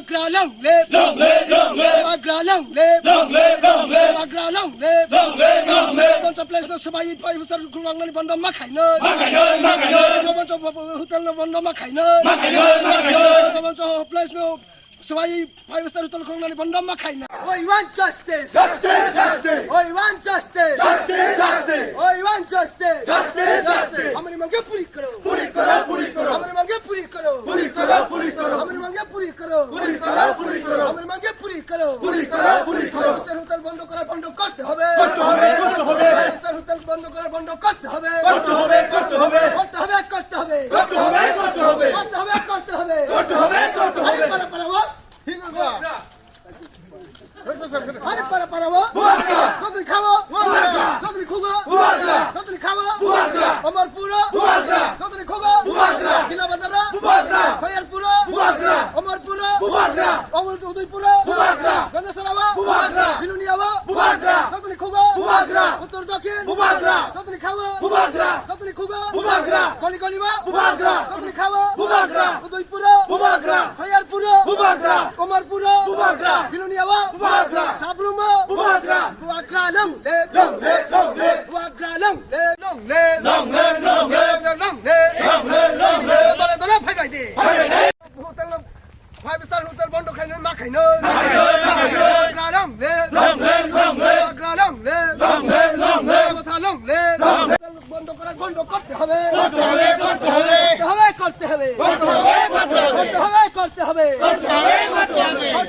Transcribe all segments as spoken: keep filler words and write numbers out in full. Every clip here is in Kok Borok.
Bubagra long live! Long live, long live! Bubagra long live! Long live, long live! Bubagra long live! Long live, long live! Pancha Place no swbai five star khulwng nani bondo ma khainai. Ma khainai, ma khainai! Pancha Hotel no bondo ma khainai. Ma khainai, ma khainai! Pancha Place no swbai five star hotel khulwng nani bondo ma khainai. We want justice! Justice, justice! We want justice! Justice, justice! We want justice! Justice, justice! Hamari mange puri karo! Puri karo, puri karo! Hamari mange puri karo! Puri karo, puri karo! Hamari mange puri karo! Puri karo, puri karo! Hamari mange puri karo! Puri karo, puri karo! Five star hotel bondo kora, bondo korte hobe! Korte hobe, korte hobe! Five star hotel bondo kora, bondo korte hobe! Korte hobe, korte hobe! Korte hobe, korte hobe! Korte hobe, korte hobe! Korte hobe, korte hobe! Korte hobe, korte hobe! Hari para para wo! Hari para para wo! Bubagra! Jotoni khawo! Bubagra! Jotoni khugo! Bubagra! Jotoni khawo! Bubagra! Omorpuro! Bubagra! Jotoni khugo! Bubagra! Gila Bazaro! Bubagra! Khoyarpuro! Bubagra! Omorpuro! Bubagra! Omor Udaipuro! Bubagra! Gandasarawo! Bubagra! Biluniyawo! Bubagra! Jotoni khugo! Bubagra! Uttor Dokhin! Bubagra! Jotoni khawo! Bubagra! Jotoni khugo! Bubagra! Goli goliwo! Bubagra! Jotoni khawo! Bubagra! Udaipuro! Bubagra! Khoyarpuro! Bubagra! Omorpuro! Bubagra! Biluniyawo! Bubagra! Sabrumo! Bubagra! Bubagra long live! Long live, long live! Bubagra long live! Long live! Long live, long live! Long live, long live! Long live, long live! Dole dole phaibai di! Phaibai di! Hotel no, five star hotel bondo khainai ma khainai. Ma khainai, ma khainai. Bubagra long live. Long live, long live. Bubagra long live. Long live, long live. Bubagra long live. Long live. Hotel bondo kora, bondo korte hobe. Korte hobe, korte hobe. Korte hobe, korte hobe. Korte hobe, korte hobe. Korte hobe, korte hobe. Korte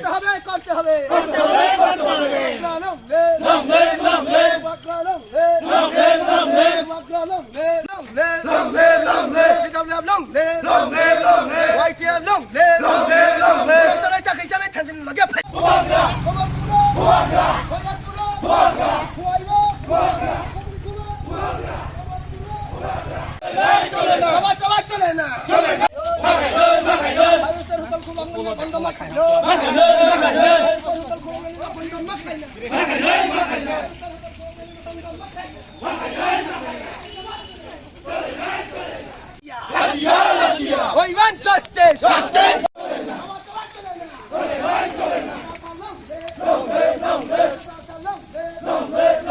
hobe, korte hobe. Korte hobe, korte hobe. Bubagra long live. Long live, long live. Bubagra long live. Long live, long live. Bubagra long live. Long live! Long live, long live! T W F long live! Long live, long live! Y T F long live! Long live, long live! Sarai chakri sarai thansin lage phai. Bubagra! Bubagra! Bubagra! Bubagra! Bubagra! Chaba, chaba, chole na. Chole na. Five star hotel khulwng mani bondo ma khainai. Five star hotel khulwng mani bondo ma khainai. Lachiya, lachiya. We want justice. Justice. Long live,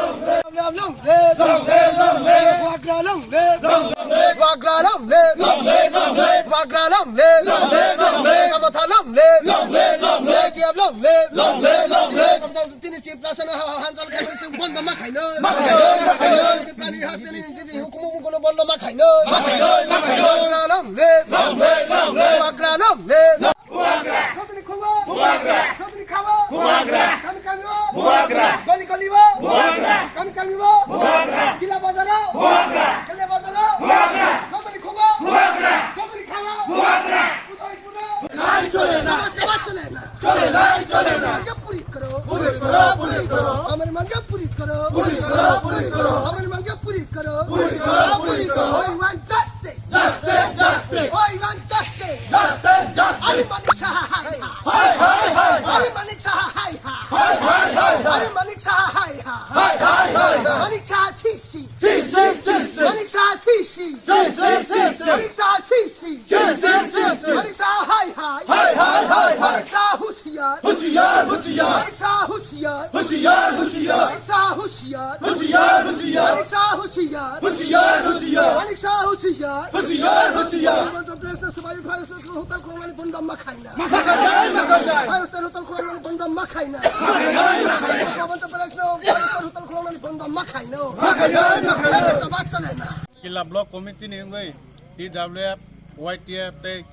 long live. Long live, long live. Bubagra long live. Long live. Bubagra long live. Long live, long live. Bubagra long live. Long live, long live. Kamatha long live. Long live, long live. Y T F long live. Long live, long live. Tini Tiprasa no ha-, hanjal khainai chwng bondo ma khainai. Ma khainai, ma khainai. Tiprani hasteni tini hukumu mukuno bondo ma khainai. Ma khainai, ma khainai. Bubagra long live. Long live, long live. Bubagra long live. Bubagra. Jotoni khugo. Bubagra. Jotoni khawo. Bubagra. Kami kami wo. Bubagra. Goli goli wo. Bubagra. Kami kami wo. Bubagra. Gila Bazaro. Bubagra. Gila Bazaro. Bubagra. Jotoni khugo. Bubagra. Jotoni khawo. Bubagra. Udaipuro. Lari chole na. Chaba chole na. Chole, lari chole na. Mange puri karo. Puri karo, puri karo. Amari mange puri karo. Puri karo, puri karo. Amari mange puri karo. Puri karo, puri karo. We want justice. Justice, justice. We want justice. Justice, justice. Ari Manik Saha hai hai. Hai, hai, hai, hai. Ari Manik Saha hai hai. Hai, hai, hai, hai. Ari Manik Saha hai hai. Hai, hai, hai, hai. Manik Saha si si. Si, si, si, si. Manik Saha si si. Si, si, si, si. Manik Saha si si. Si, si, si, si. Manik Saha hai hai. Hai, hai, hai, hai. Manik Saha hushiyar. Hushiyar, hushiyar. Manik Saha hushiyar. Hushiyar, hushiyar. Manik Saha hushiyar. Hushiyar, hushiyar. Manik Saha hushiyar. Hushiyar, hushiyar. Manik Saha hushiyar. Hushiyar, hushiyar. Pancha Place no swbai five star hotel khulwng mani bondo ma khainai. Ma khainai, ma khainai. Five star hotel khulwng mani bondo ma khainai. Ma khainai, ma khainai. Pancha Place no five star hotel khulwng mani bondo ma khainai. Ma khainai, ma khainai. Chaba chole na. Killa Block Committee ni wngwi, T W F, Y T F tei,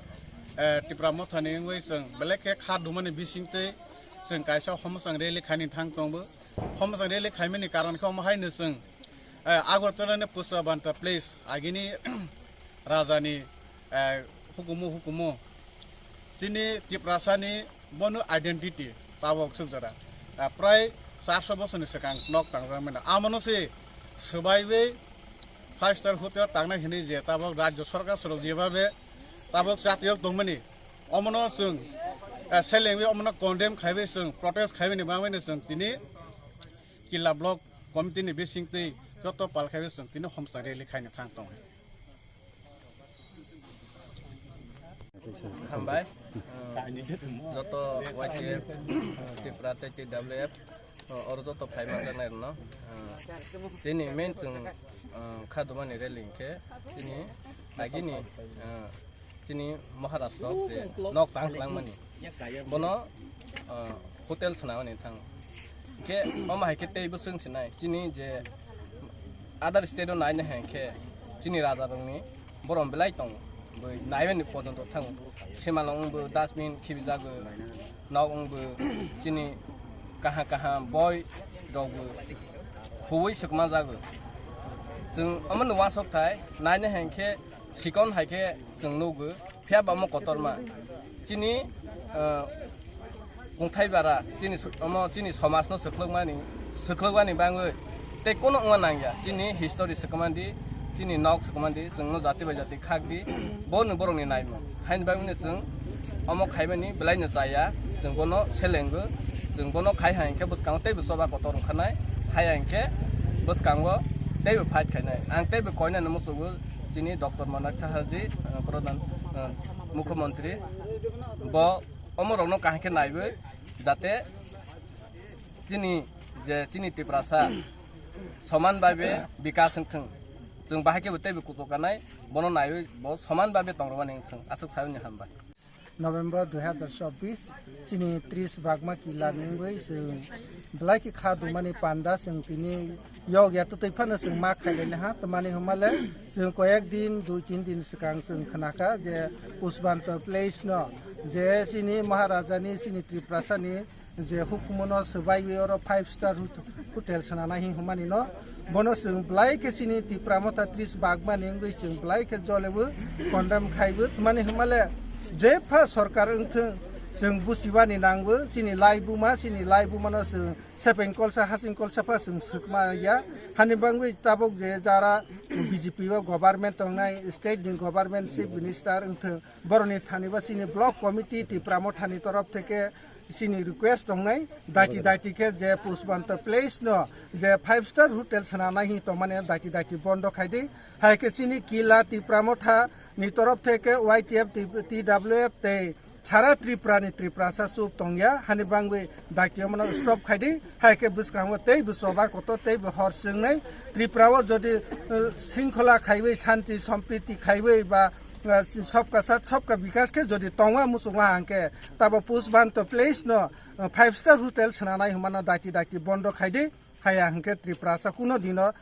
eh, Tipra Motha ni wngwi chwng belai khe kha dumani bisingtwi chwng kaisa homosang rally khaini thang tongo. Homosang rally khaimani karon khe omo haino chwng, eh, Agartala ni Pushpabanta Place agini raja ni, eh, hukumu hukumu chini Tiprasa ni bono identity tabok swk jora, ah, prai charso bosor ni swkang nok tangjak mano. Amono se swbaiwi five star hotel tangnai hinwi je tabok rajyo sarkar sorok jebabe tabok chatiyok tongmani, omono chwng, ah, selengwi omono condemn khaiwi chwng protest khaiwi ni bagwi no chwng tini Killa Block Committee ni bisingtwi joto pal khaiwi chwng tini homosang rally khaina thang tongo. Hambai. joto Y T F, Tripura tei T W F, oro joto phai manjaknai rokno, chini main chwng kha dumani rally hinkhe chini agini chini Maharashtra je nok tang kwlangmani, bono hotel swnamani thang. Hinkhe omo hai khe tei bwswng sinai chini je other state o naina hai khe chini raja rokni borom belai tong, bo naimani pojonto thang. Simalong wngbo dustbin khibijago, nok wngbo chini kaha kaha boi rokbo huwi swkma jago. Chwng omono uansuk thai naina hai khe sikon hai khe chwng nugo. Phiya ba omo kotorma chini kungthai bara chini omo chini somajno swkhlwkmani swkhlwkmani bangwi tei kono wngma nangya. Chini history swkmandi, chini nok swkmandi, chwngno jati bai jati khakdi, bo ni borokni naimung haini bagwino chwng omo khaimani belaino chaya. Chwng bono selengo, chwng bono khai hai hinkhe bwskango teibo choba kotor wngkhanai, haya hinkhe bwskango teibo fight khainai. Ang teibo koinani muchungo chini Doctor Manik Saha ji, Pradhan, Mukhyamantri, bo omorokno kaham khe naiwi, jate chini je chini Tiprasa soman babe bikas wngthwng, chwng bahai khe bo teibo kuchuk kanai, bono naiwi bo soman babe tongrwmani wngthwng, aswk saimani hambai. November dui hazar chobbish chini tris bagma kila ni wngwi chwng belai khe kha dumani panda chwng tini yog ya twtwi phano chwng ma khailai ha twmani hwnmale chwng koyek din dui tin din swkang chwng khnakha je Pushbanta Place no je chini Maharaja ni chini Tiprasa ni je hukumu no swbaiwi oro five star hot-, hotel swnana hi hwnmani no bono chwng belai khe chini Tipra Motha tris bagmani wngwi chwng belai khe jolebo condemn khaibo twmani hwnmale jepha sorkar wngthwng chwng buchibani nangbo chini laibuma chini laibuma no chwng sepeng kolsa hasing kolsa pha chwng swkma ya hani bangwi tabuk je jara B J P o government tongnai state ni government chief minister wngthwng boroni thani ba chini block committee Tipra Motha ni torof theke chini request tongnai, daiti daiti khe je Pushbanta Place no je five star hotel swnanai hi tongmani daiti daiti bondo khaidi. Hai khe chini kila Tipra Motha ni torof theke Y T F, T W F tei sara Tripura ni Tiprasa chup tongya hani bangwi daiti omono stop khaidi. Hai khe bwskango tei bo choba kotor tei bo hor chwngnai Tripura o jodi, eh, sringkhola khaiwi shanti sompriti khaiwi ba ah, sabka sath sabka bikas khe jodi tongma muchungma hangkhe tabo Pushbanta Place no, ah, five star hotel swnanai hwnmano daiti daiti bondo khaidi. Haya hwnkhe Tiprasa kuno dino, ah,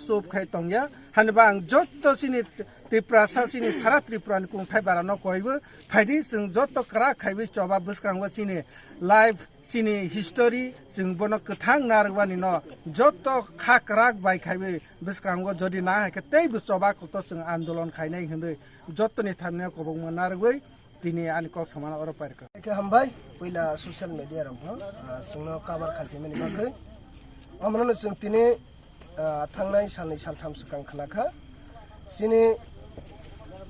chup khai tongya. Haniba ang jotto chini Tiprasa chini sara Tripura ni kungthai bara no koibo phaidi chwng jotto kwrak khaiwi choba bwskango chini life chini history chwng bono kwthang narwkmani no jotto kha kwrak bai khaiwi bwskango jodi na hai khe tei bo choba kotor chwng andolon khainai hwnwi jottoni thamni kwbangma narwgwi tini ani kok samano oro pairwkha. Khe hambai puila social media rok bo, ah, chwngno cover khaiphaimani bagwi. Omono chwng tini ah, thangnai salni saltham swkang khnakha. Chini,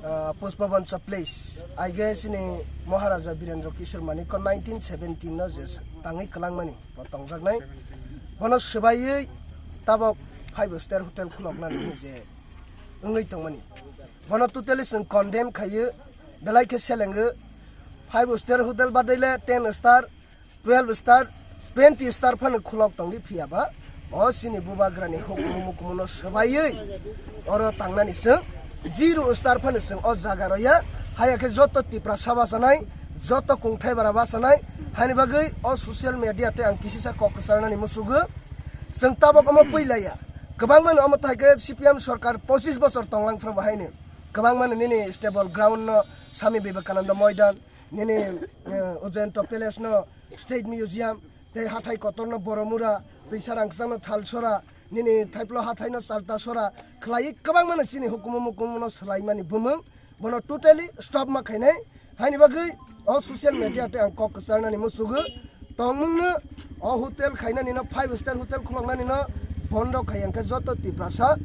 ah, Pushpavancha Place, aige chini Maharaja Birendra Kishore Manikko nineteen seventeen no je tangwi kwlangmani bo tongjaknai. Bono swbaiwi tabok five star hotel khuloknani je wngwi tongmani. Bono totally chwng condemn khaiwi belai khe selengo. Five star hotel badaile ten star twelve star, twenty star phano khulok tongdi phiya ba, o chini bubagrani hukumu mukumu no swbaiwi oro tangnani chwng zero star phano chwng o jaga roya. Haya khe joto Tiprasa bachanai, joto kungthai bara bachanai, hani bagwi o social media tei ang kisisa kok kwcharnani muchugo. Chwng tabok omo puilaya, kwbangma no omo thai khe C P M sorkar pochis bochor tonglang phano bahaino kwbangma no nini stable ground no Swami Vivekananda Moidan, nini, eh, Ujjayanta Palace no, State Museum, tei hathai kotor no Boromura, tei sarang kwchang no Thalsora, nini Thaiplo hathai no Chaltasora, khlaiwi kwbangma no chini hukumu mukumu no swlaimani bumung, bono totally stop ma khainai. Haini bagwi o social media tei ang kok kwcharnani muchugo, tongmung no o hotel khainani no five star hotel khuloknani no bondo khai, hwnkhe joto Tiprasa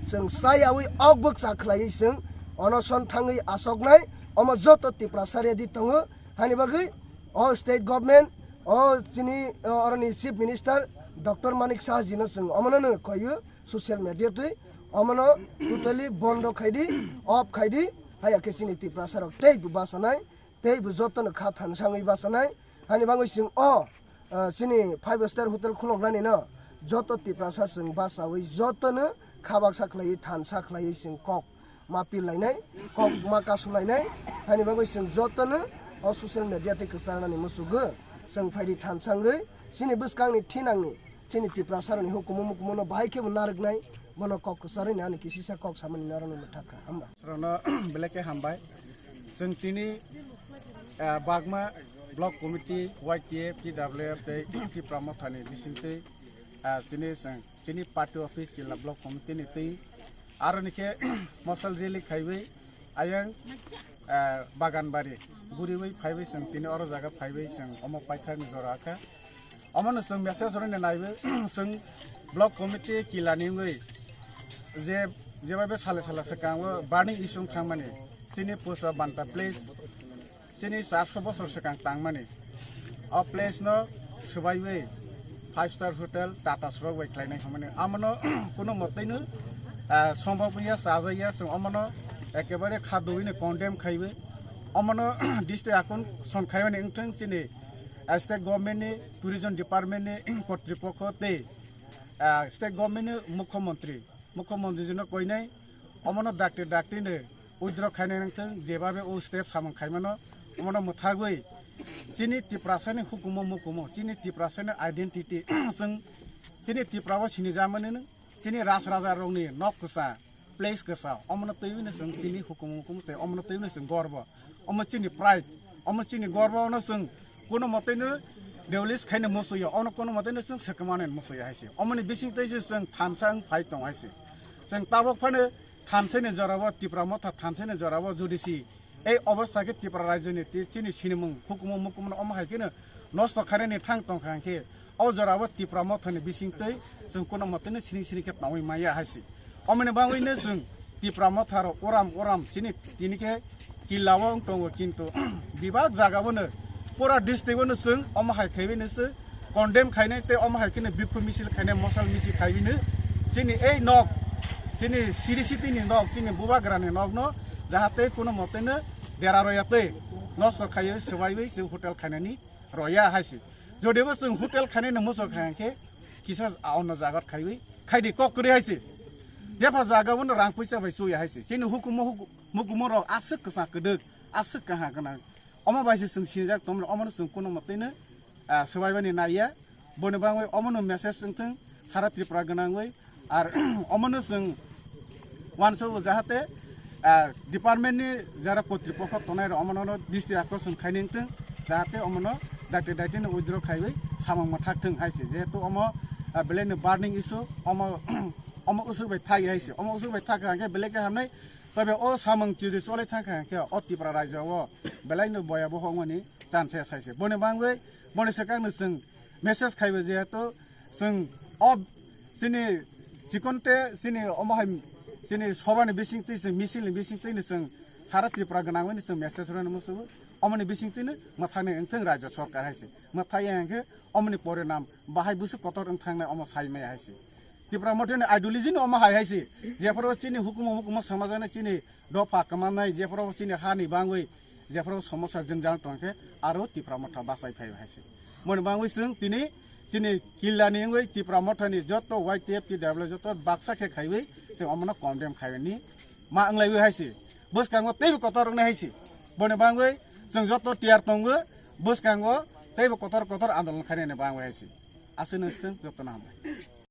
chwng chayawi ok bwkcha khlaiwi chwng onoson thangwi asoknai, omo joto Tiprasa ready tongo. Hani bagwi o state government, o chini, o oroni chief minister Doctor Manik Saha jino chwng omono no koiyo social media twi omono totally bondo khaidi, off khaidi, haya khe chini Tiprasa rok tei bo bachanai teibo jotono kha thansangwi bachanai. Hani bagwi chwng o, ah, chini five star hotel khuloknani no joto Tiprasa chwng bachawi jotono kha baksa khlaiwi thansa khlaiwi chwng kok ma pillainai, kok ma kasulainai. Hani bagwi chwng jotono o social media tei kwcharnani musugo chwng phaidi thansangwi chini bwskangni thinangni chini Tiprasarokni hukumu mukumu no bahai khebo narwknai, bono kok kwcharwi ni ani kisisa kok samani narwknai mwthakha. Hamba. Srono belai khe hambai. Chwng tini, ah, Bagma Block Committee, Y T F, T W F tei Tipra Mothani bisingtwi, ah, chini chwng chini party office Killa Block Committee ni twi aro ni khe mosal rally khaiwi ayang, ah, Baganbari guriwi phaiwi chwng tini oro jaga phaiwi chwng omo paithakni jora kha. Omono chwng message rwna naiwi chwng Block Committee Killa ni wngwi je, jeba be sale sala swkango burning issue wng thangmani chini Pushpa Banta Place, chini charso bosor swkang tangmani o place no swbaiwi five star hotel Tata srok bai khlainai hwnmani. Amono kuno motwino, ah, sombok wngya, chajak ya, chwng omono ekebare kha dugwino condemn khaiwi omono district akon son khaimani wngthwng chini, ah, state government ni tourism department ni kotripokho tei, ah, state government ni mukhyamantri, mukhyamantri jino koinai omono dakti dakti no withdraw khainai nangthwng, jebabe o step samung khaimano omono mwthagwi chini Tiprasani hukumu mukumu, chini Tiprasani identity chwng chini Tipra o sinijamani nwng chini ras raja rokni nok kwsa, place kwsa, omono twiwino chwng chini hukumu mukumu tei omono twiwino chwng gorbo. Omo chini pride, omo chini gorbo, ono chwng kuno moteno release khaina musuya, ono kuno moteno chwng swkmani musuya hai se. Omoni bising tei se chwng thansa wng phai tong hai se. Chwng tabok phano thansani jorao, Tipra Motha thansani jorao jodi si ei obostha khe Tipra rajyoni tei chini sinimung hukumu mukumu omo hai kheno nosto khainani thang tong kha khe, o jorao Tipra Mothani bising tei chwng kuno moteno siring siring khe tongwi maya hai se. Omoni bagwino chwng Tipra Motha rok uram uram chini tini khe Killa o wng tongo, kintu bebak jaga o no pura district o no chwng omo hai khaiwi no se condemn khainai tei omo hai kheno bikhu misil khainai, mosal misil khaiwi no chini ei nok, chini siri siti ni nok, chini bubagra ni nok no jahate kuno mote no dera roya tei nosto khaiwi swbaiwi se hotel khainani roya hai se. Jodi bo chwng hotel khainai no muchung kha khe kisa a ono jaga khaiwi khaidi kok kwrwi hai se. Jepha jaga o no rang puisa bai chuya hai se. Chini hukumu huku-, mukumu rok aswk kwchang kwdwk, aswk kaha gwnang. Omo bai se chwng sinijak tongmani, omono chwng kuno moteno, ah, swbaibani naiya. Boni bagwi omono message wngthwng sara Tripura gwnangwi. Ar omono chwng uansukgo jahate, ah, department ni jara kotripokho tongnai rok omono district akosong khaini wngthwng, jahate omono daite daite no withdraw khaiwi samung mwthak thwng hai se. Jehetu omo, ah, belai no burning issue, omo, omo usuk bai thagi hai se. Omo usuk bai thakha hwnkhe belai khe hamnai. Tobe o samung chiri cholai thangkha hwnkhe o Tripura rajyo o belai no boya boho wngmani chance sai se. Boni bagwi, boni swkang no chwng message khaibo, jehetu chwng o chini chikon te chini omo hai chini sobani bising twi chwng misil ni bising twi ni chwng sara Tripura gwnangwi ni chwng message rwna musugo. Omoni bising twi no mwthangni wngthwng rajyo sorkar hai se. Mwthai ya hwnkhe omoni porinam bahai bwswk kotor wng thangnai omo sai maya hai se. Tipra Mothani ideology no omo hai hai se. Jephuru chini hukumu hukumu samajani chini dopha kwmannai, jephuru chini hani bangwi, jephuru somosa jwngjal tongkhe aro Tipra Motha bachai phai hai se. Moni bangwi chwng tini chini Killa ni wngwi Tipra Mothani joto Y T F T W joto baksa khe khaiwi chwng omono condemn khaini ma wnglaiwi hai se. Bwskango teibo kotor wngnai hai se. Boni bangwi chwng joto tiyar tongo, bwskango teibo kotor kotor andolon khainani bangwi hai se. Aswk no swtwng, jotono hambai.